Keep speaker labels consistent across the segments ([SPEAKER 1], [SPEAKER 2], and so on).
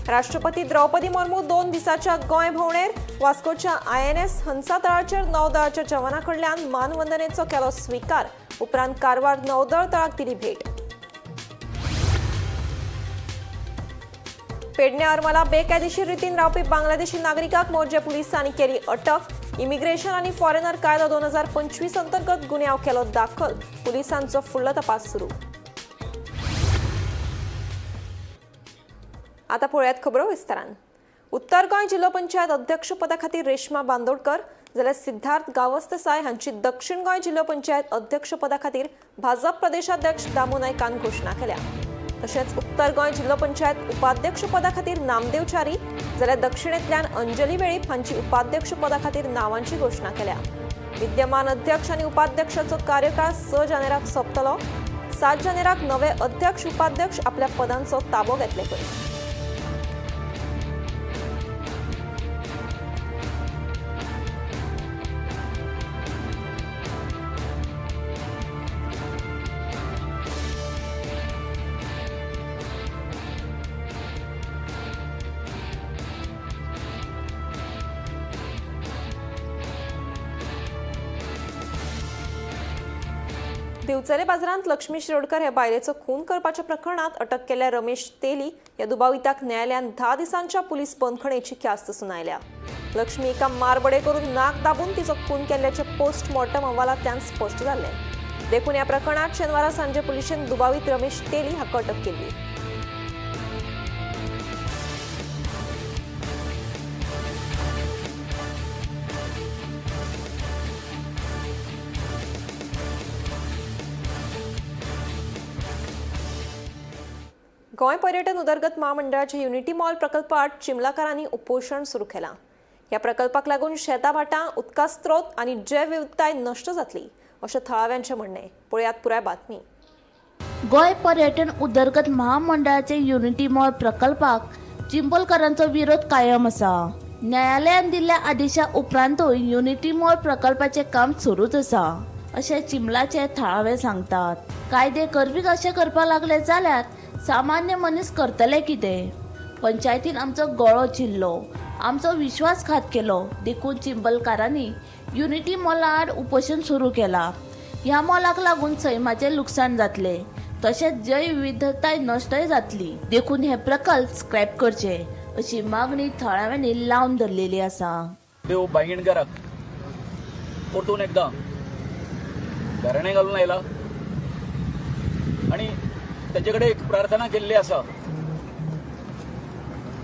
[SPEAKER 1] राष्ट्रपती द्रौपदी मुर्मू 2 दिसाच्या गोंय भोंवडेर. वास्कोच्या INS हंसा तळाचेर नौदळाच्या जवानां कडल्यान मानवंदनेचो केलो स्विकार. उपरांत कारवार नौदळ तळाक दिली भेट. पेडणे आरमाला बेकायदेशीर रितीन रावपी बांगलादेशी नागरिकाक मोरजे पुलिसांनी केली अटक. इमिग्रेशन आनी फॉरेनर कायदो 2025 अंतर्गत गुन्यांव केलो दाखल. पुलिसांचो फुडलो तपास सुरू. आता पळोवयात खबरो विस्तारान. उत्तर गोंय जिल्हो पंचायत अध्यक्षपदा खातीर रेश्मा बांदोडकर जाल्यार सिद्धार्थ गांवस देसाय हांची दक्षिण गोंय जिल्हो पंचायत अध्यक्षपदा खातीर भाजप प्रदेशाध्यक्ष दामू नायकान घोशणा केल्या. तशेंच उत्तर गोंय जिल्हो पंचायत उपाध्यक्षपदा खातीर नामदेव च्यारी जाल्यार दक्षिणेंतल्यान अंजली वेळीप हांची उपाध्यक्षपदा खातीर नावांची घोशणा केल्या. विद्यमान अध्यक्ष आनी उपाध्यक्षाचो कार्यकाळ 6 जानेराक सोंपतलो. 7 जानेराक नवे अध्यक्ष उपाध्यक्ष आपल्या पदांचो ताबो घेतले खंय. दिवचले बाजारांत लक्ष्मी शिरोडकर हे बायलेचो खून करपाच्या प्रकरणात अटक केल्ल्या रमेश तेली या दुबाविताक न्यायालयान 10 दिसांच्या पुलीस बंदखणेची ख्यास्त सुनायल्या. लक्ष्मी एका मारबडे करून नाक दाबून तिचो खून केल्ल्याचे पोस्टमॉर्टम अहवालांतल्यान स्पश्ट जाल्लें. देखून ह्या प्रकरणात शेनवारा सांजे पुलिशेन दुबावीत रमेश तेली हाका अटक केल्ली. गोंय पर्यटन उदरगत महामंडळाच्या युनिटी मॉल प्रकल्पात चिमलाकारांनी उपोशण सुरू केलां. ह्या प्रकल्पाक लागून शेतां भाटां, उदका स्त्रोत आनी जैवविविधताय नश्ट जातली अशें थळाव्यांचें म्हणणें. पळयात पुराय बातमी.
[SPEAKER 2] गोंय पर्यटन उदरगत महामंडळाचे युनिटी मॉल प्रकल्पाक चिंबलकरांचो विरोध कायम आसा. न्यायालयान दिल्ल्या आदेशा उपरांतूय युनिटी मॉल प्रकल्पाचें काम सुरूच आसा अशें चिंबलाचे थळावे सांगतात. कायदे करपी अशें करपाक लागले जाल्यार सामान्य मनीस करतले कितें? पंचायतीन आमचो गळो चिरलो, आमचो विश्वासघात केलो, देखून चिंबलकारांनी युनिटी मॉला आड उपोशण सुरू केला. ह्या मॉलाक लागून सैमाचें लुकसाण जातलें, तशेंच जैवविविधताय नश्टय जातली, देखून हे प्रकल्प स्क्रॅप करचे अशी मागणी थळाव्यांनी लावन धरलेली आसा.
[SPEAKER 3] देव बांयगणकाराक परतून एकदां घराणें घालून आयला आनी ताचे कडेन एक प्रार्थना केल्ली आसा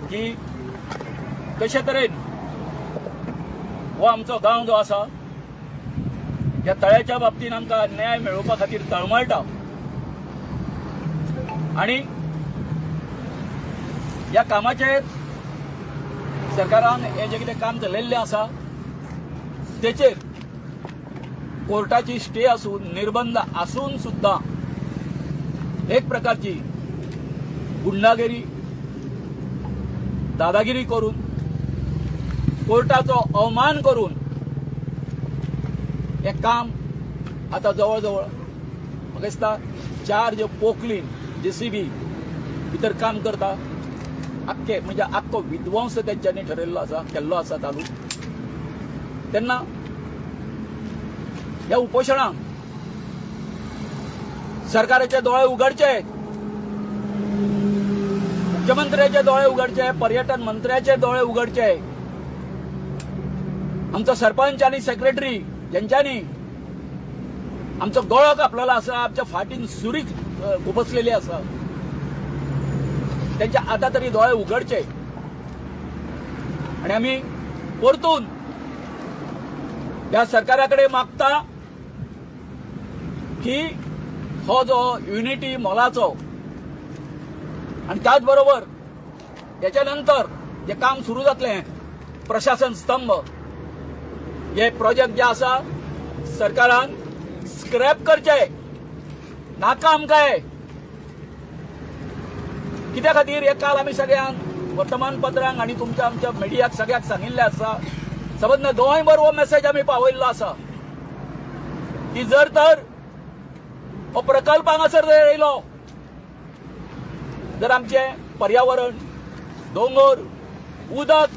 [SPEAKER 3] की कशे तरेन हो आमचो गांव जो आसा ह्या तळ्याच्या बाबतीन आमकां न्याय मेळोवपा खातीर तळमळटा आनी ह्या कामाचेर सरकारान हें जें कितें काम चलयल्लें आसा तेचेर कोर्टाची स्टे आसून निर्बंध आसून सुद्दां एक प्रकारची गुंडागिरी दादागिरी करून कोर्टाचो अवमान करून हें काम आतां जवळ जवळ म्हाका दिसता 4 ज्यो पोकलीन जेसीबी भितर काम करता आख्खे म्हणजे आख्खो विध्वंस तेंच्यांनी ठरयल्लो आसा, केल्लो आसा चालू. तेन्ना ह्या उपोशणाक सरकाराचे दोळे उगडचे, मुख्यमंत्र्याचे दोळे उगडचे, पर्यटन मंत्र्याचे दोळे उगडचे, आमचो सरपंच आनी सेक्रेटरी ज्यांच्यानी आमचो गळो कापलेलो आसा, आमच्या फाटीन सुरी खुपसलेली आसा, त्यांच्या आता तरी दोळे उगडचे आणि आमी परतून ह्या सरकारा कडेन मागता की हो जो युनिटी मॉलाचो आणि त्याच बरोबर त्याच्या नंतर जे काम सुरू जातलें प्रशासन स्तंभ हे प्रोजेक्ट जे आसा सरकारान स्क्रॅप करचे, नाका आमकां. कित्या खातीर हे काल आमी सगळ्यांक वर्तमानपत्रांक आनी तुमच्या आमच्या मिडियाक सगळ्याक सांगिल्लें आसा, सबंद गोंयभर हो मेसेज आमी पावयल्लो आसा की जर तर हो प्रकल्प हांगासर जर येयलो जर आमचें पर्यावरण, दोंगोर, उदक,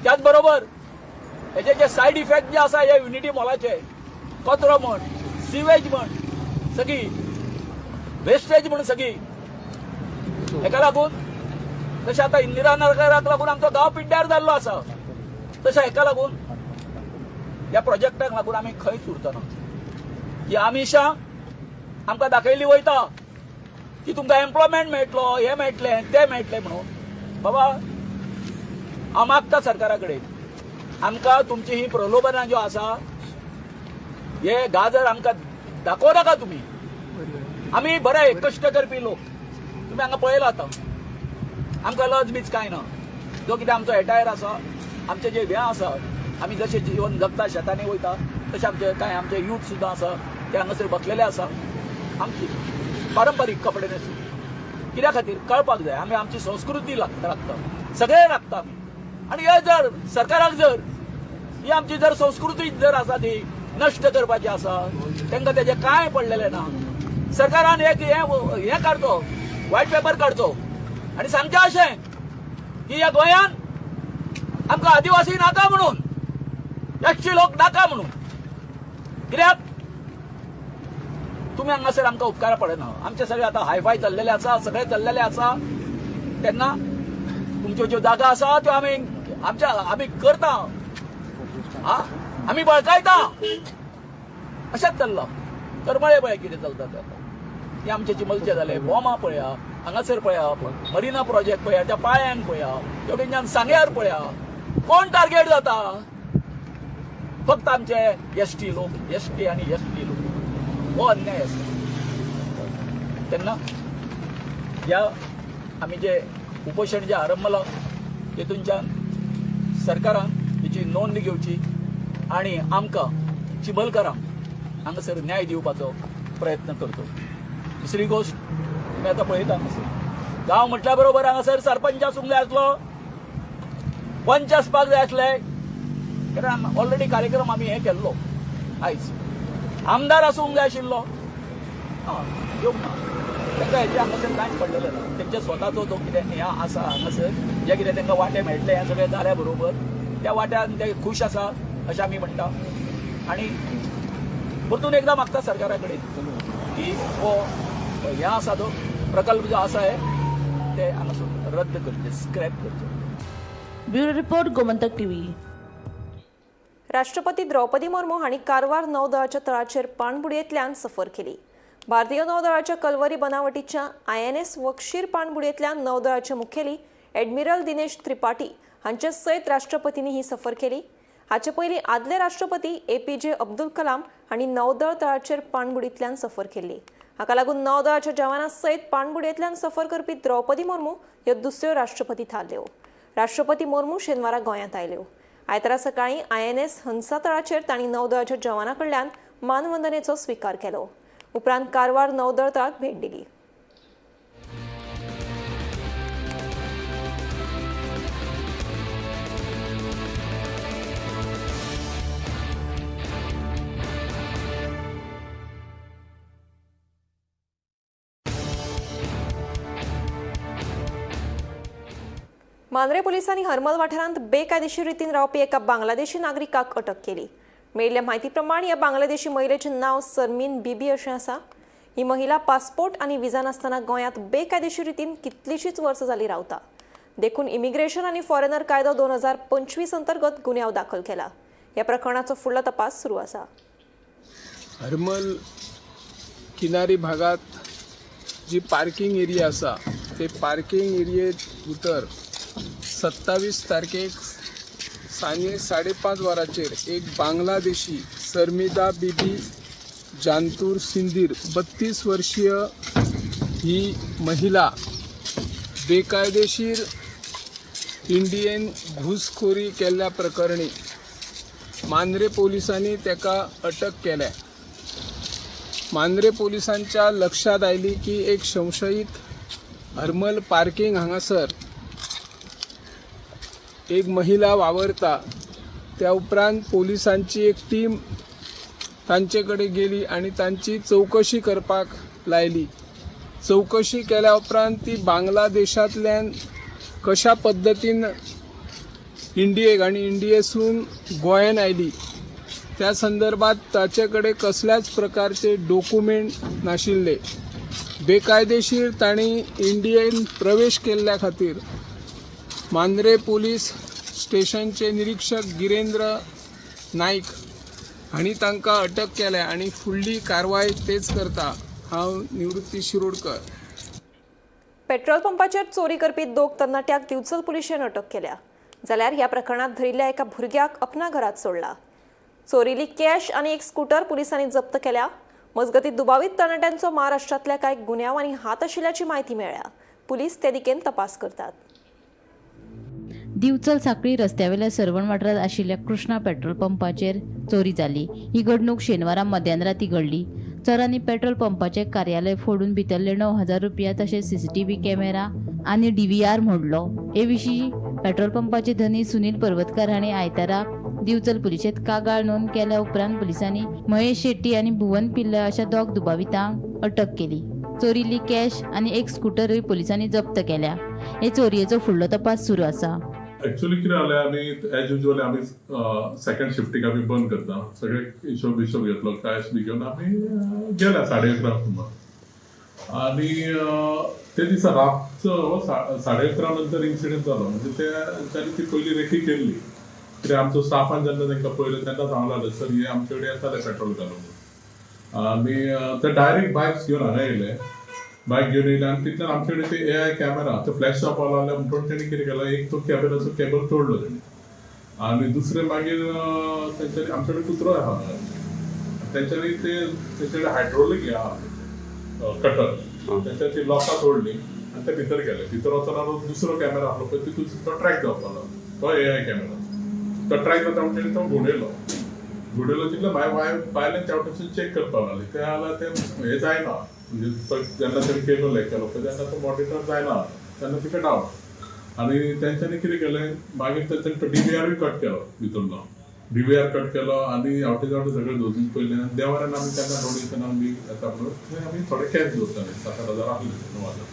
[SPEAKER 3] त्याच बरोबर हेजे जे सायड इफेक्ट जे आसा ह्या युनिटी मॉलाचे, कचरो म्हण, सिवेज म्हण, सगळी वेस्टेज म्हण सगळी, हेका लागून तशें आतां इंदिरा नगराक लागून आमचो गांव पिड्ड्यार जाल्लो आसा, तशें हेका लागून ह्या प्रोजेक्टाक लागून आमी खंयच उरतना. ही आमिशां आमकां दाखयली वयता की तुमकां एम्प्लॉयमेंट मेळटलो, हें मेळटलें, तें मेळटलें म्हणून. बाबा, हांव मागता सरकारा कडेन, आमकां तुमची ही प्रलोभनां ज्यो आसा, हे गाजर आमकां दाखोवं नाका तुमी. आमी बरे कश्ट करपी लोक, तुमी हांगा पळयला आतां, आमकां लज बीज कांय ना. जो कितें आमचो एटायर आसा, आमचे जे हें आसा, आमी जशें जिवन जगता, शेतांनी वयता, तशें आमचे कांय आमचे यूथ सुद्दां आसा, ते हांगासर बसलेले आसा आमची पारंपारीक कपडे न्हेसून. कित्या खातीर कळपाक जाय, आमी आमची संस्कृती राखता, सगळे राखता आमी. आनी हे जर सरकाराक जर ही आमची जर संस्कृती जर आसा ती नश्ट करपाची आसा, तांकां तेजें कांय पडलेलें ना. सरकारान एक हें हें काडचो, व्हायट पेपर काडचो आनी सांगचें अशें की ह्या गोंयान आमकां आदिवासी नाका म्हणून, एसटी लोक नाका म्हणून. कित्याक तुमी हांगासर आमकां उपकारा पडना. आमचे सगळे आतां हायफाय चल्लेले आसा, सगळे चल्लेले आसा. तेन्ना तुमच्यो ज्यो जागा आसा त्यो आमी आमच्या आमी करता, हा आमी बळकायता, अशेंच चल्लां. करमळे पळय कितें चलता तें आतां. हे आमचे चिमलचे जाले, बोमा पळया, हांगासर पळया, मरिना प्रोजेक्ट पळया, त्या पाळ्यांक पळया, तेवटेनच्यान सांग्यार पळया, कोण टार्गेट जाता? फक्त आमचे एसटी लोक, एसटी आनी एसटी लोक. हो अन्याय आसा. तेन्ना ह्या आमी जे उपोशण जे आरंभलां, तेतूनच्यान सरकारान तेची नोंद घेवची आनी आमकां चिबलकारांक हांगासर न्याय दिवपाचो प्रयत्न करचो. दुसरी गोश्ट, तुमी आतां पळयता, हांगासर गांव म्हटल्या बरोबर हांगासर सरपंच आसूंक जाय आसलो, पंच आसपाक जाय आसले, कारण ऑलरेडी कार्यक्रम आमी हे केल्लो. आयज आमदार आसूंक जाय आशिल्लो, येवंक ना. तांकां हेजें हांगासर कांयच पडलेलें ना. तेंच्या स्वताचो जो कितें हें आसा हांगासर, जे कितें तांकां वांटे मेळटले, हें सगळें जाल्या बरोबर त्या वाट्यान ते खूश आसा अशें आमी म्हणटा. आनी परतून एकदां मागता सरकारा कडेन की हो हें आसा तो प्रकल्प जो आसा हे ते हांगासून रद्द करचे, स्क्रॅप करचे.
[SPEAKER 2] Bureau report, Gomantak TV.
[SPEAKER 1] राष्ट्रपती द्रौपदी मुर्मू हांणी कारवार नौदळाच्या तळाचेर पाणबुडयेंतल्यान सफर केली. भारतीय नौदळाच्या कलवरी बनावटीच्या आयएनएस वक्षीर पाणबुडयेंतल्यान नौदळाचे मुखेली एडमिरल दिनेश त्रिपाठी हांचे सयत राष्ट्रपतींनी ही सफर केली. हाचे पयलीं आदले राष्ट्रपती एपीजे अब्दुल कलाम हांणी नौदळ तळाचेर पाणबुडींतल्यान सफर केल्ली. हाका लागून नौदळाच्या जवानां सयत पाणबुडयेंतल्यान सफर करपी द्रौपदी मुर्मू ह्यो दुसऱ्यो राष्ट्रपती थारल्यो. राष्ट्रपती मुर्मू शेनवारा गोंयांत आयल्यो. आयतारा सकाळीं आयएनएस हंसा तळाचेर तांणी नौदळाच्या जवानां कडल्यान मानवंदनेचो स्विकार केलो. उपरांत कारवार नौदळ तळाक भेट दिली. मांद्रे पोलिसांनी हरमल वाठारांत बेकायदेशीर रितीन रावपी एका बांगलादेशी नागरिकाक अटक केली. मेळिल्ल्या म्हायती प्रमाण ह्या बांगलादेशी महिलेचें नांव सरमीन बीबी अशें आसा. ही महिला पासपोर्ट आनी विजा नासतना गोंयांत बेकायदेशीर रितीन कितलीशींच वर्सां जालीं रावता. देखून इमिग्रेशन आनी फॉरेनर कायदो 2025 अंतर्गत गुन्यांव दाखल केला. ह्या प्रकरणाचो फुडलो तपास सुरू आसा.
[SPEAKER 4] हरमल किनारी भागात जी पार्किंग एरिया आसा, ते पार्किंग एरियेत भितर 27 तारखेक सांजे 5:30 वरांचेर एक बांगलादेशी सरमिदा बीबी जानतूर सिंदीर 32 वर्षीय ही महिला बेकायदेशीर इंडियन घुसखोरी केल्ल्या प्रकरणी मांद्रे पोलिसांनी ताका अटक केल्या. मांद्रे पोलिसांच्या लक्षात आयली की एक संशयीत हरमल पार्किंग हांगासर एक महिला वावरता. त्या उपरांत पोलिसांची एक टीम तांचे कडेन गेली आनी तांची चवकशी करपाक लायली. चवकशी केल्या उपरांत ती बांगलादेशांतल्यान कशा पद्दतीन इंडियेक आनी इंडियेसून गोंयान आयली त्या संदर्भात ताचे कडेन कसल्याच प्रकारचे डॉक्युमेंट नाशिल्ले. बेकायदेशीर तांणी इंडियेन प्रवेश केल्ल्या खातीर मांद्रे पुलीस स्टेशनचे निरीक्षक गिरेंद्र नाईक हांणी तांकां अटक केल्या आनी फुडली कारवाय तेच करता. हांव निवृत्ती शिरोडकर.
[SPEAKER 1] पेट्रोल पंपाचेर चोरी करपी दोग तरणाट्याक दिवचल पुलिशेन अटक केल्या. जाल्यार ह्या प्रकरणात धरिल्ल्या एका भुरग्याक अपना घरात सोडला. चोरिल्ली कॅश आनी एक स्कूटर पुलिसांनी जप्त केल्या. मजगतीं दुबावीत तरणाट्यांचो महाराष्ट्रांतल्या कांय गुन्यांवांनी हात आशिल्ल्याची म्हायती मेळ्ळ्या. पुलीस ते दिकेन तपास करतात.
[SPEAKER 5] दिवचल साखळी रस्त्यावेल्या सर्वण वाठारांत आशिल्ल्या कृष्णा पेट्रोल पंपाचेर चोरी जाली. ही घडणूक शेनवारा मध्यान राती घडली. चोरांनी पेट्रोल पंपाचें कार्यालय फोडून भितरले 9,000 रुपया तशेंच सीसीटीव्ही कॅमेरा आनी डीव्हीआर मोडलो. हे विशीं पेट्रोल पंपाचे धनी सुनील पर्वतकार हांणी आयतारा दिवचल पुलिशेंत कागाळ नोंद केल्या उपरांत पुलिसांनी महेश शेट्टी आनी भुवन पिल्लय अशा दोग दुबावितांक अटक केली. चोरिल्ली कॅश आनी एक स्कुटरूय पुलिसांनी जप्त केल्या. हे चोरयेचो फुडलो तपास सुरू आसा.
[SPEAKER 6] ऍक्च्युली कितें जालें, आमी एज युजल आमी सेकंड शिफ्टीक आमी बंद करता. सगळे हिशोब बिशोब घेतलो, कॅश बी घेवन आमी गेल्या 11:30 सुमार. आनी ते दिसा रातचो 11:30 नंतर इन्सिडंट जालो. म्हणजे ते तांणी ती पयली रेकी केल्ली. कित्याक आमचो स्टाफान जेन्ना तांकां पळयलें तेन्ना सांगलें, सर हे आमचे कडेन येताले पेट्रोल घालूंक. आनी ते डायरेक्ट बायक्स घेवन हांगा येयले. बायक घेवन येयले आनी तितल्यान आमचे कडेन ते ए I camera तो फ्लॅश जावपाक लागले म्हणून तेणी कितें केलां, एक तो कॅमेराचो केबल तोडलो तेणी आनी दुसरें मागीर तेंच्यांनी आमचे कडेन कुत्रो आहा, तेंच्यांनी ते तेंचे कडेन हायड्रोलीक हें आहा कटर, तेंच्या ती लॉकां तोडली आनी ते भितर गेले. भितर वचना दुसरो कॅमेरा आहलो पळय, तितून तो ट्रॅक जावपाक लागलो. तो ए I camera तो ट्रॅक जाता म्हणून तेणी तो घुंवडयलो. घुंवडयलो तितले मागीर बायलेन त्या वटेनसून चॅक करपाक लागली. ते जाल्यार ते हें जायना, म्हणजे तो जेन्ना तेणी केबल हें केलो पळय तेन्ना तो मॉनिटर जायना, तेन्ना तिका डावट. आनी तेंच्यांनी कितें केलें मागीर, तेंच्यांनी तो डीव्हीआरूय कट केलो. भितरलो डीव्हीआर कट केलो आनी आवटे जावटे सगळें धोजून पयलें. आनी देवाऱ्यान आमी तेन्ना डोनेशन आमी येता म्हणून थंय आमी थोडे कॅश दवरताले, 7-8 हजार आहले, 9,000,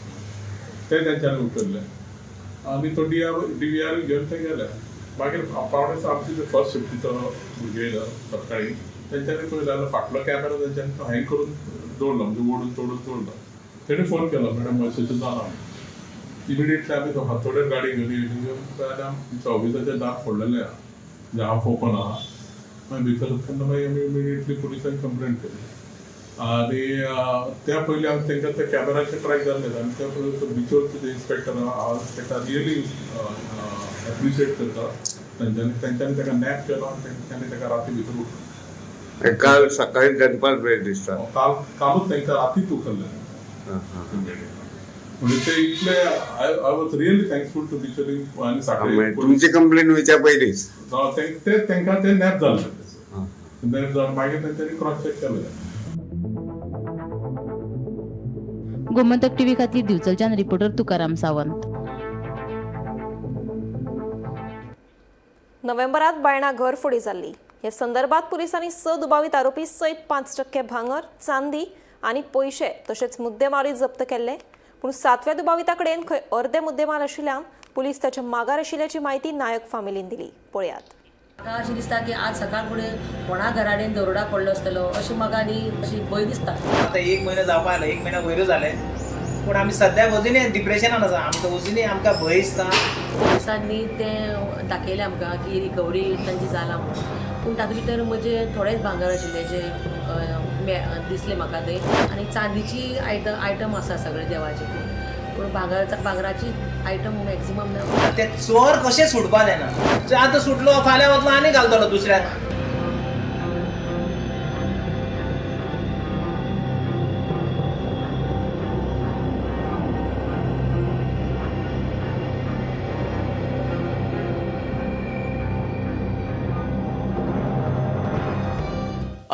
[SPEAKER 6] ते तेंच्यांनी उखल्ले आनी तो डीव्हीआर घेवन ते गेले. मागीर 5:45 आमची जे फर्स्ट शिफ्टीचो भुरगे येयलो सकाळी, तेंच्यांनी पळयलें जाल्यार फाटलो कॅमेरा तेंच्यांनी तो हँग करून दवरलो, म्हणजे ओडून तोडून दवरलो. तेणी फोन केलो, मॅडम अशें अशें जालां. इमिडिएटली आमी तो हातोडेर गाडी घेवन येयली. घेवन जाल्यार आमच्या ऑफिसाचें दार फोडलेलें आहा, म्हणजे हाफ ओपन आहा. मागीर भितर तेन्ना मागीर आमी इमिडिएटली पुलिसांक कंप्लेंट केली. आनी त्या पयलीं आमी तांकां त्या कॅमेराचे ट्रॅक जाल्ले. आनी त्या पयलीं तो बिचोलचो जे इन्स्पेक्टर आहा, हांव ताका रियली एप्रिशिएट करता. तेंच्यांनी ताका नॅप केलो आनी तेंच्यांनी ताका राती भितर उखल्लो.
[SPEAKER 7] काल सकाळी दनपार वेळ दिसता.
[SPEAKER 6] काल कालूच तांकां रातीच उखल्लें. म्हणजे ते इतले I was really thankful to Bicholim आनी साखळी.
[SPEAKER 7] म्हणजे तुमची कंप्लेन वयच्या पयलींच?
[SPEAKER 6] ते तांकां ते नॅप जाल्ले. नॅप जावन मागीर तेंच्यांनी क्रॉस चॅक केलें.
[SPEAKER 5] गोमंतक टीव्ही खातीर दिवचलच्यान रिपोर्टर तुकाराम सावंत.
[SPEAKER 1] नोव्हेंबरात बायणा घरफोडी जाल्ली. हे संदर्भात पुलिसांनी 6 दुबावीत आरोपी सयत 5% भांगर, चांदी आनी पयशे तशेंच मुद्देमालूय जप्त केल्ले. पूण सातव्या दुबाविता कडेन खंय अर्दे मुद्देमाल आशिल्ल्यान पुलीस ताच्या मागार आशिल्ल्याची म्हायती नायक फामिलीन दिली. पळयात.
[SPEAKER 8] म्हाका अशें दिसता की आज सकाळ फुडें कोणा घराडेन दरोडा पडलो आसतलो अशें म्हाका आनी अशी भंय दिसता.
[SPEAKER 9] आतां एक म्हयनो जावपा आयलो, एक म्हयन्या वयरूच जालें, पूण आमी सद्याक अजुनूय डिप्रेशनान आसा. आमकां अजुनूय आमकां भंय दिसता.
[SPEAKER 8] पुलिसांनी तें दाखयलें आमकां की रिकवरी तांची जाला म्हणून, पूण तातूंत भितर म्हजें थोडेंच भांगर आशिल्लें जें दिसलें म्हाका तें आनी चांदीची आयटम आसा सगळे देवाचे, पूण भांगराची आयटम मॅक्सिमम ना.
[SPEAKER 9] ते चोर कशें सुटपा जायना. आतां सुटलो, फाल्यां वतलो आनी घालतलो दुसऱ्याक.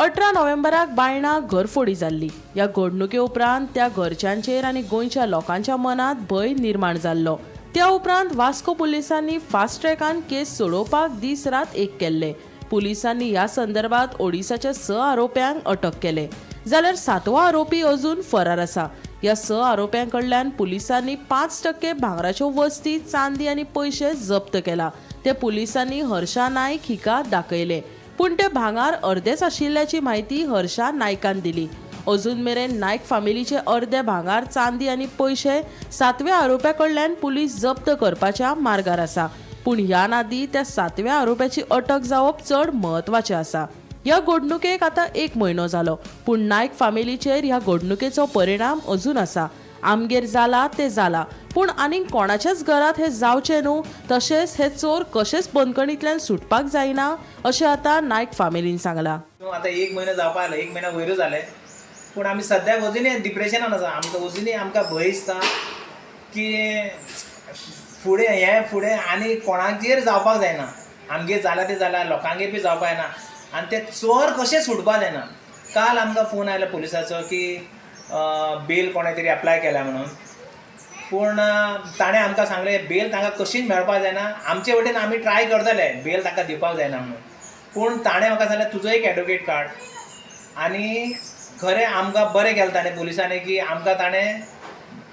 [SPEAKER 10] 18 नोव्हेंबराक बायणा घरफोडी जाल्ली. ह्या घडणुके उपरांत त्या घरच्यांचेर आनी गोंयच्या लोकांच्या मनांत भंय निर्माण जाल्लो. त्या उपरांत वास्को पुलिसांनी फास्ट ट्रॅकान केस सोडोवपाक दीस रात एक केल्ले. पुलिसांनी ह्या संदर्भात ओडिसाच्या 6 आरोप्यांक अटक केले, जाल्यार सातवो आरोपी अजून फरार आसा. ह्या स आरोप्यां कडल्यान पुलिसांनी 5% भांगराच्यो वस्ती, चांदी आनी पयशे जप्त केला. ते पुलिसांनी हर्षा नायक हिका दाखयले, पूण ते भांगर अर्देच आशिल्ल्याची म्हायती हर्षा नायकान दिली. अजून मेरेन नायक फामिलीचे अर्दे भांगर, चांदी आनी पयशे सातव्या आरोप्या कडल्यान पुलीस जप्त करपाच्या मार्गार आसा. पूण ह्या नादी त्या सातव्या आरोप्याची अटक जावप चड म्हत्वाचें आसा. ह्या घडणुकेक आतां 1 म्हयनो जालो, पूण नायक फामिलीचेर ह्या घडणुकेचो परिणाम अजून आसा. आमगेर जाला तें जाला, पूण आनीक कोणाच्याच घरांत हें जावचें न्हू, तशेंच हे चोर कशेंच बंदखणींतल्यान सुटपाक जायना अशें आतां नायक फामिलीन सांगलां.
[SPEAKER 9] आतां 1 म्हयनो जावपा आयलो, 1 म्हयन्या वयरूच जालें, पूण आमी सद्याक अजुनूय डिप्रेशनान आसा. आमकां अजुनूय आमकां भंय दिसता की फुडें हें फुडें आनी कोणाचेर जावपाक जायना. आमगेर जालां तें जालां, लोकांगेर बी जावपाक जायना आनी ते चोर कशें सुटपाक जायना. काल आमकां फोन आयलो पुलिसाचो की बेल कोणें तरी एप्लाय केल्या म्हणून, पूण ताणें आमकां सांगलें बेल तांकां कशीच मेळपाक जायना, आमचे वटेन आमी ट्राय करतले बेल तांकां दिवपाक जायना म्हणून. पूण ताणें म्हाका सांगलें तुजो एक एडवोकेट काड, आनी खरें आमकां बरें केलें ताणें पुलिसांनी की आमकां ताणें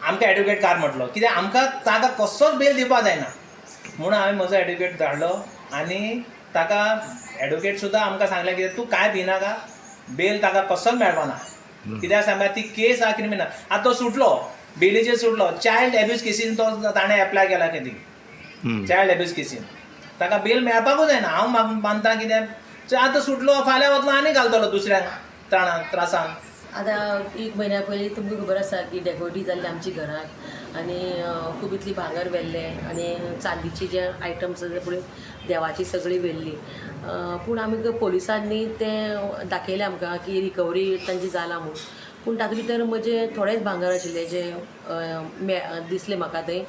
[SPEAKER 9] आमकां एडवोकेट काड म्हटलो, कित्याक आमकां ताका कसोच बेल दिवपाक जायना म्हणून हांवें म्हजो एडवोकेट धाडलो आनी ताका एडवोकेट सुद्दां आमकां सांगलें कित्याक तूं कांय भिनाका, बेल ताका कसोच मेळपाना, कित्याक सांगता ती केस आहा क्रिमिनल. आतां तो सुटलो, बेलीचेर सुटलो, चायल्ड एब्यूज केसीन तो ताणें एप्लाय केला कितें, चायल्ड एब्यूज केसीन ताका बेल मेळपाकूच जायना. हांव मानता कित्याक आतां सुटलो फाल्यां वतलो आनी घालतलो दुसऱ्यांक त्रासान.
[SPEAKER 8] आतां 1 म्हयन्या पयलीं तुमकां खबर आसा की डेकोटी जाल्ली आमच्या घराक आनी खूब इतली भांगर व्हेल्लें आनी चांदीची जे आयटम्स आसा पळय देवाची सगळी व्हेल्ली. पूण आमी पोलिसांनी तें दाखयलें आमकां की रिकवरी तांची जाला म्हूण, पूण तातूंत भितर म्हजें थोडेंच भांगर आशिल्लें जें दिसलें म्हाका थंय.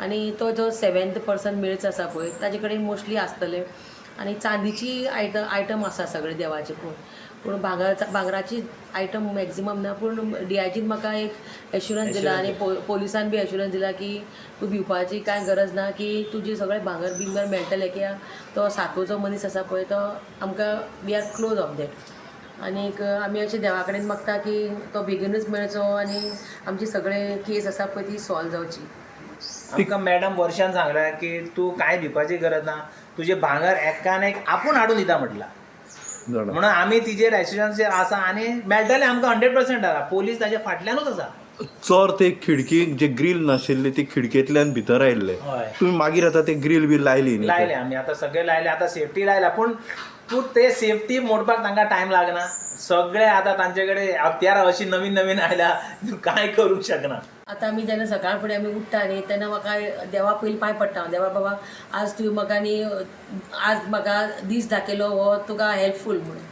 [SPEAKER 8] आनी तो जो 7th person मिळच आसा पळय ताजे कडेन मोस्टली आसतलें. आनी चांदीची आयटम आसा सगळे देवाचे, पूण भांगराची आयटम मॅक्झिमम ना. पूण डीआयजीन म्हाका एक एश्युरन्स दिला आनी पोलिसान बी एश्युरन्स दिला की तूं भिवपाची कांय गरज ना, की तुजें सगळें भांगर बिंगर मेळटलें, कित्याक तो सातवो जो मनीस आसा पळय तो आमकां we are close of that. आनीक आमी अशें देवा कडेन मागता की तो बेगीनूच मेळचो आनी आमची सगळे केस आसा पळय ती सॉल्व जावची.
[SPEAKER 9] आमकां मॅडम वर्षान सांगलें की तूं कांय भिवपाची गरज ना, तुजें भांगर एकान एक आपूण हाडून दिता म्हटलां, म्हणून आमी तिजेर एश्युरन्स आसा आनी मेळटलें आमकां 100% आसा. पोलीस ताच्या फाटल्यानूच आसा.
[SPEAKER 11] चोर ते खिडकी जे ग्रील नाशिल्ले ते खिडकेंतल्यान भितर आयिल्ले, तुमी मागीर आतां ते ग्रील बी लायली?
[SPEAKER 9] लायले आमी आतां सगळे लायले, आतां सेफ्टी लायला, पूण तूं ते सेफ्टी मोडपाक तांकां टायम लागना. सगळे आतां तांचे कडेन हत्यारां अशी नवीन नवीन आयल्या, तूं कांय करूंक शकना.
[SPEAKER 8] आतां आमी जेन्ना सकाळ फुडें आमी उठ्ठा न्ही तेन्ना म्हाका देवा पयलीं पांय पडटा, देवा बाबा आज तुवें म्हाका न्ही आज म्हाका दीस दाखयलो हो तुका हेल्पफूल म्हणून.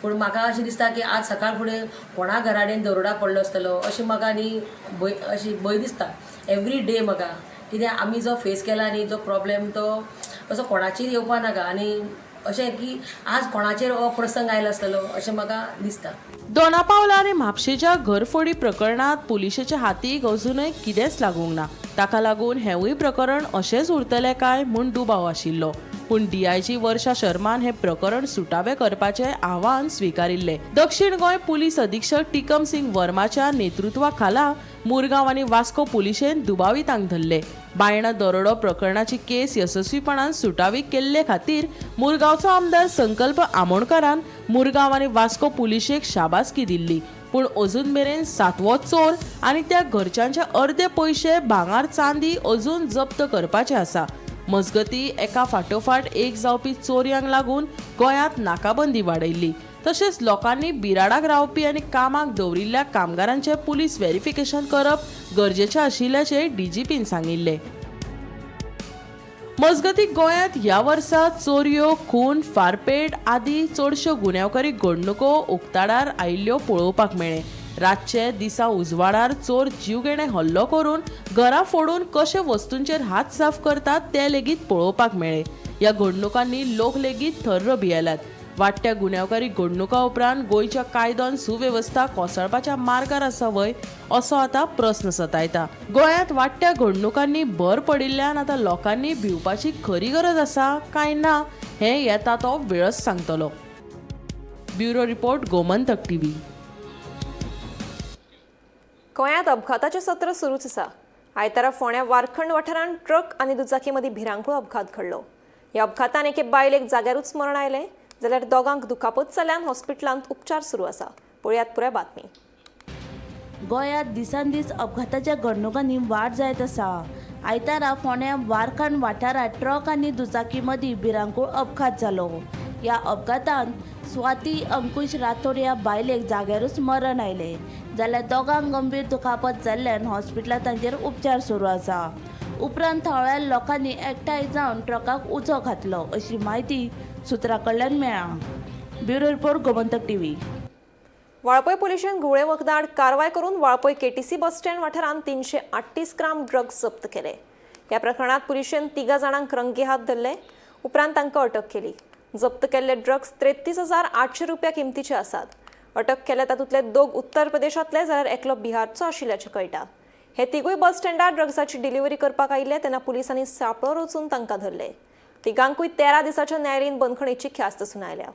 [SPEAKER 8] पूण म्हाका अशें दिसता की आज सकाळ फुडें कोणा घरा कडेन दरोडा पडलो आसतलो अशें म्हाका न्ही भंय, अशी भंय दिसता एवरी डे म्हाका. कित्याक आमी जो फेस केला न्ही जो प्रॉब्लेम तो असो कोणाचेर येवपा नाका, आनी अशें की आज कोणाचेर हो प्रसंग आयलो आसतलो अशें म्हाका दिसता.
[SPEAKER 10] दोनापावला आनी म्हापशेच्या घरफोडी प्रकरणांत पुलिशेच्या हातीक अजुनय कितेंच लागूंक ना. ताका लागून हेंवूय प्रकरण अशेंच उरतलें काय म्हूण दुबाव आशिल्लो. पूण डीआयजी वर्षा शर्मान हें प्रकरण सुटावें करपाचें आव्हान स्विकारिल्लें. दक्षिण गोंय पुलीस अधीक्षक टिकम सिंग वर्माच्या नेतृत्वा खाला मुरगांव आनी वास्को पुलिशेन दुबावितांक धरले. बायणा दरोडो प्रकरणाची केस येसस्वीपणान सुटावी केल्ले खातीर मुरगांवचो आमदार संकल्प आमोणकारान मुरगांव आनी वास्को पुलिशेक शाबासकी दिल्ली. पूण अजून मेरेन सातवो चोर आनी त्या घरच्यांचे अर्दे पयशे, भांगर, चांदी अजून जप्त करपाचे आसा. मजगती एका फाटोफाट एक जावपी चोरयांक लागून गोंयांत नाकाबंदी वाडयल्ली. तशेंच लोकांनी बिराडाक रावपी आनी कामाक दवरिल्ल्या कामगारांचें पुलीस व्हेरिफिकेशन करप गरजेचें आशिल्ल्याचें डीजीपीन सांगिल्लें. मजगती गोंयांत ह्या वर्सा चोरयो, खून, फारपेट आदी चडश्यो गुन्यांवकारी घडणुको उक्ताडार आयिल्ल्यो पळोवपाक मेळ्ळे. रातचे दिसा उजवाडार चोर जीवघेणे हल्लो करून घरां फोडून कशे वस्तूंचेर हात साफ करतात ते लेगीत पळोवपाक मेळ्ळे. ह्या घडणुकांनी लोक लेगीत थर्र भियेल्यात. वाडट्या गुन्यांवकारी घडणुकां उपरांत गोंयच्या कायदो सुवेवस्था कोसळपाच्या मार्गार आसा व्हय असो आतां प्रस्न सतायता. गोंयांत वाडट्या घडणुकांनी भर पडिल्ल्यान आतां लोकांनी भिवपाची खरी गरज आसा काय ना हें येता तो वेळच सांगतलो. Bureau report, Gomantak TV.
[SPEAKER 1] गोंयांत अपघाताचें सत्र सुरूच आसा. आयतारा फोंड्या वारखंड वाठारांत ट्रक आनी दुचाकी मदीं भिरांकूळ अपघात घडलो. ह्या अपघातान एके बायलेक जाग्यारूच मरण आयलें जाल्यार दोगांक दुखापत जाल्ल्यान हॉस्पिटलांत उपचार सुरू आसा. पळयात पुराय बातमी.
[SPEAKER 2] गोंयांत दिसान दीस अपघाताच्या घडणुकांनी वाड जायत आसा. आयतारा फोंड्या वारखंड वाठारांत ट्रक आनी दुचाकी मदीं भिरांकूळ अपघात जालो. ह्या अपघातांत स्वाती अंकुश राठोड ह्या बायलेक जाग्यारूच मरण आयलें जाल्यार दोगांक गंभीर दुखापत जाल्ल्यान हॉस्पिटलांत तांचेर उपचार सुरू आसा. उपरांत थळाव्या लोकांनी एकठांय जावन ट्रकाक उजो घातलो अशी म्हायती सुत्रां कडल्यान मेळ्ळा. Bureau report, Gomantak TV.
[SPEAKER 1] Valpoi पुलिशेन घुंवळे वखदां आड कारवाय करून वाळपय केटीसी बस स्टँड वाठारांत 338 ग्राम ड्रग्ज जप्त केले. ह्या प्रकरणांत पुलिशेन 3 जाणांक रंगे हात धरले. उपरांत तांकां अटक केली. जप्त केल्ले ड्रग्ज 33,800 रुपया किमतीचे आसात. अटक केले तातूंतले 2 उत्तर प्रदेशांतले जाल्यार एकलो बिहारचो आशिल्ल्याचें कळटा. हे तिगूय बस स्टँडार ड्रग्साची डिलिव्हरी करपाक आयिल्ले तेन्ना पुलिसांनी सांपळो रचून तांकां धरले. तिगांकूय 13 दिसाच्या न्यायालयीन बंदखणीची ख्यास्त सुनायल्या.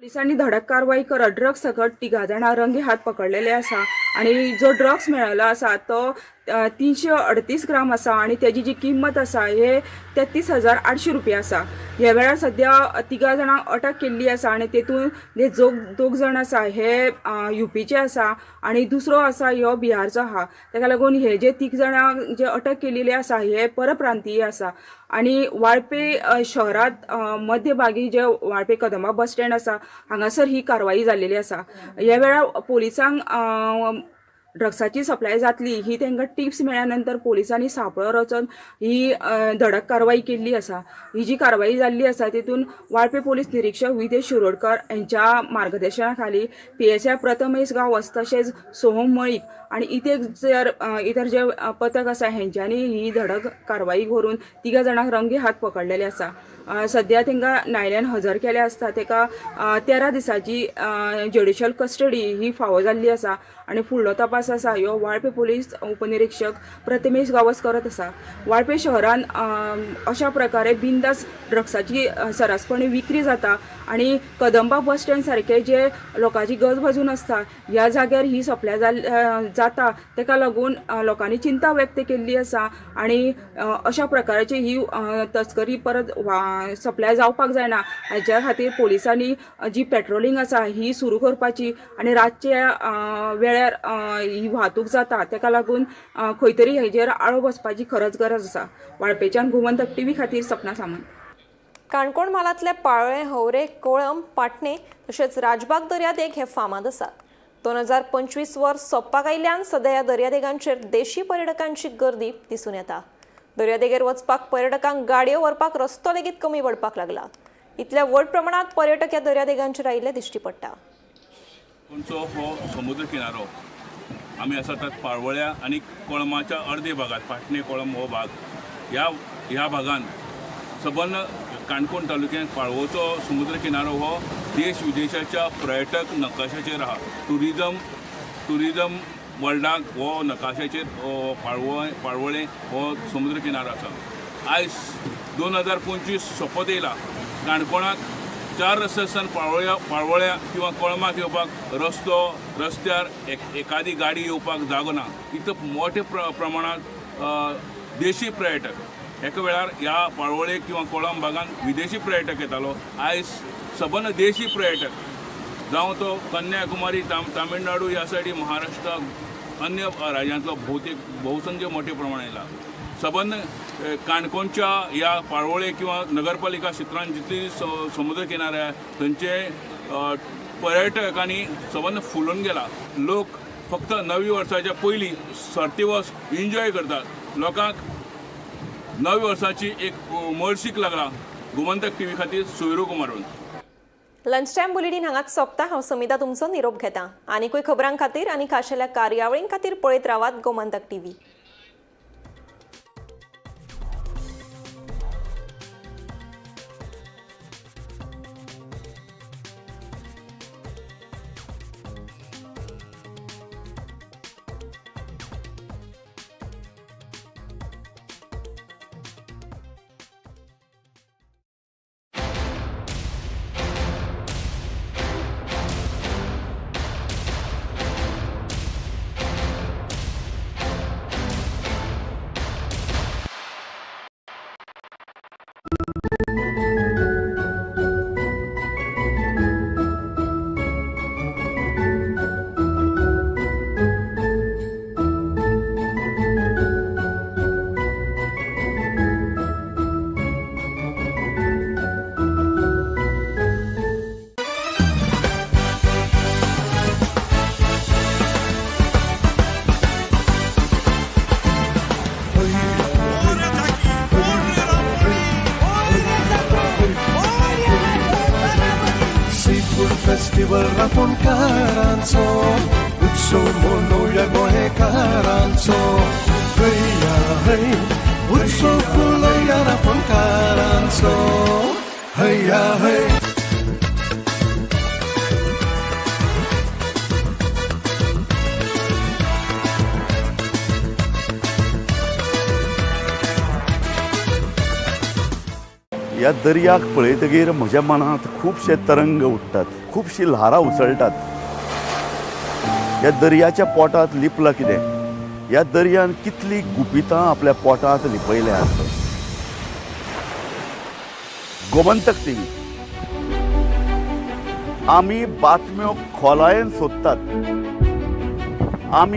[SPEAKER 12] पुलिसांनी धडक कारवाई करत ड्रग्स सकट 3 जाणां रंगे हात पकडलेले आसा आनी जो ड्रग्स मेळिल्लो आसा तो 338 ग्राम आसा आनी तेजी जी किंमत आसा हे 33,800 रुपया आसा. ह्या वेळार सद्या 3 जाणांक अटक केल्ली आसा आनी तेतून जे 2 जाण आसा हे युपीचे आसा आनी दुसरो आसा ह्यो बिहारचो आहा. तेका लागून हे जे 3 जाणांक जे अटक केलेली आसा हे परप्रांतीय आसा आनी वाळपे शहरांत मध्यभागी जे वाळपे कदंबा बस स्टँड आसा हांगासर ही कारवाई जाल्लेली आसा. ह्या वेळार पोलिसांक ड्रग्साची सप्लाय जातली ही तांकां टिप्स मेळ्ळ्या नंतर पोलिसांनी सांपळो रचून ही धडक कारवाई केल्ली आसा. ही जी कारवाई जाल्ली आसा तितून वाळपे पोलीस निरीक्षक विदेश शिरोडकर हांच्या मार्गदर्शना खाली PSI Prathamesh Gawas तशेंच सोहम मळीक आनी इतर जे पथक आसा हेंच्यांनी ही धडक कारवाई करून 3 जाणांक रंगे हात पकडलेले आसा. सद्या तांकां न्यायालयान हजर केले आसता ताका 13 दिसांची ज्युडिशियल कस्टडी ही फावो जाल्ली आसा आनी फुडलो तपास आसा ह्यो वाळपे पोलीस उपनिरीक्षक प्रथमेश गावस करत आसा. वाळपे शहरान अशा प्रकारे बिंदास ड्रग्साची सरासपणी विक्री जाता आनी कदंबा बस स्टँड सारके जे लोकांची गजबजून आसता ह्या जाग्यार ही सप्लाय जाता ताका लागून लोकांनी चिंता व्यक्त केल्ली आसा आनी अशा प्रकाराची ही तस्करी परत सप्लाय जावपाक जायना हाच्या खातीर पोलिसांनी जी पेट्रोलिंग आसा ही सुरू करपाची आनी रातच्या वेळार ही वाहतूक जाता ताका लागून खंय तरी हेजेर आळो बसपाची खरंच गरज आसा. वाळपेच्यान गोमंतक टीव्ही खातीर सपना सामंत.
[SPEAKER 1] काणकोण म्हालांतले पाळोळें, हवरे, कोळंब, पाटणे तशेंच राजबाग दर्यादेग हे फामाद आसात. 2025 वर्स सोंपपाक आयिल्ल्यान सद्या ह्या दर्यादेगांचेर देशी पर्यटकांची गर्दी दिसून येता. दर्यादेगेर वचपाक पर्यटकांक गाडयो व्हरपाक रस्तो लेगीत कमी पडपाक लागला. इतल्या व्हड प्रमाणांत पर्यटक ह्या दर्यादेगांचेर आयिल्ले दिश्टी पडटा.
[SPEAKER 13] कोणचो हो समुद्र किनारो आमी आसा तात पाळवळ्या आनी कोळमाच्या अर्दे भागात पाटणे कोळंब हो भाग ह्या ह्या भागान सबंद काणकोण तालुक्यांत पाळवोचो समुद्र किनारो हो देश विदेशाच्या पर्यटक नकाशाचेर आहा. ट्युरिजम वर्ल्डाक हो नकाशाचेर पाळवळें हो समुद्र किनारो आसा. आयज 2025 सोंपत येयला. काणकोणाक 4 रस्त्यासान पाळवळ्या किंवा कोळमाक येवपाक रस्त्यार एकादी गाडी येवपाक जागो ना. इतलो मोठे प्रमाणांत देशी पर्यटक एका वेळार ह्या पाळवळे किंवा कोळंब भागान विदेशी पर्यटक येतालो. आयज सबंद देशी पर्यटक जावं तो कन्याकुमारी, तामिळनाडू ह्या सायडी, महाराष्ट्र, अन्य राज्यांतलो बहुसंख्य मोठे प्रमाणात येयला. सबंद काणकोणच्या ह्या पाळवळे किंवा नगरपालिका क्षेत्रांत जितली समुद्र किनारे आहा थंयचे पर्यटकांनी सबंद फुलून गेला. लोक फक्त नवी वर्साच्या पयलीं सर्ती वर्स एन्जॉय करतात. लोकांक नव्या वर्साची एक उमळशीक लागला. गोमंतक टीव्ही खातीर सोयरू कुमारून.
[SPEAKER 1] लंच टायम बुलेटीन हांगाच सोंपता. हांव समिता तुमचो निरोप घेता. आनीकूय खबरां खातीर आनी खाशेल्या कार्यावळीं खातीर पळयत रावात गोमंतक टीव्ही.
[SPEAKER 14] फेस्टिवल रांपोणकारांचो, उत्सव मनोवया गोंयकारांचो. हया हय, उत्सव फुलोवया रांपोणकारांचो. हया हय.
[SPEAKER 11] ह्या दर्याक पळयतगीर म्हज्या मनांत खुबशे तरंग उठ्ठात, खुबशीं ल्हारां उसळटात. ह्या दर्याच्या पोटांत लिपलां कितें? ह्या दर्यान कितलीं गुपितां आपल्या पोटांत लिपयल्यांत? गोमंतक टीव्ही, आमी बातम्यो खोलायेन सोदतात.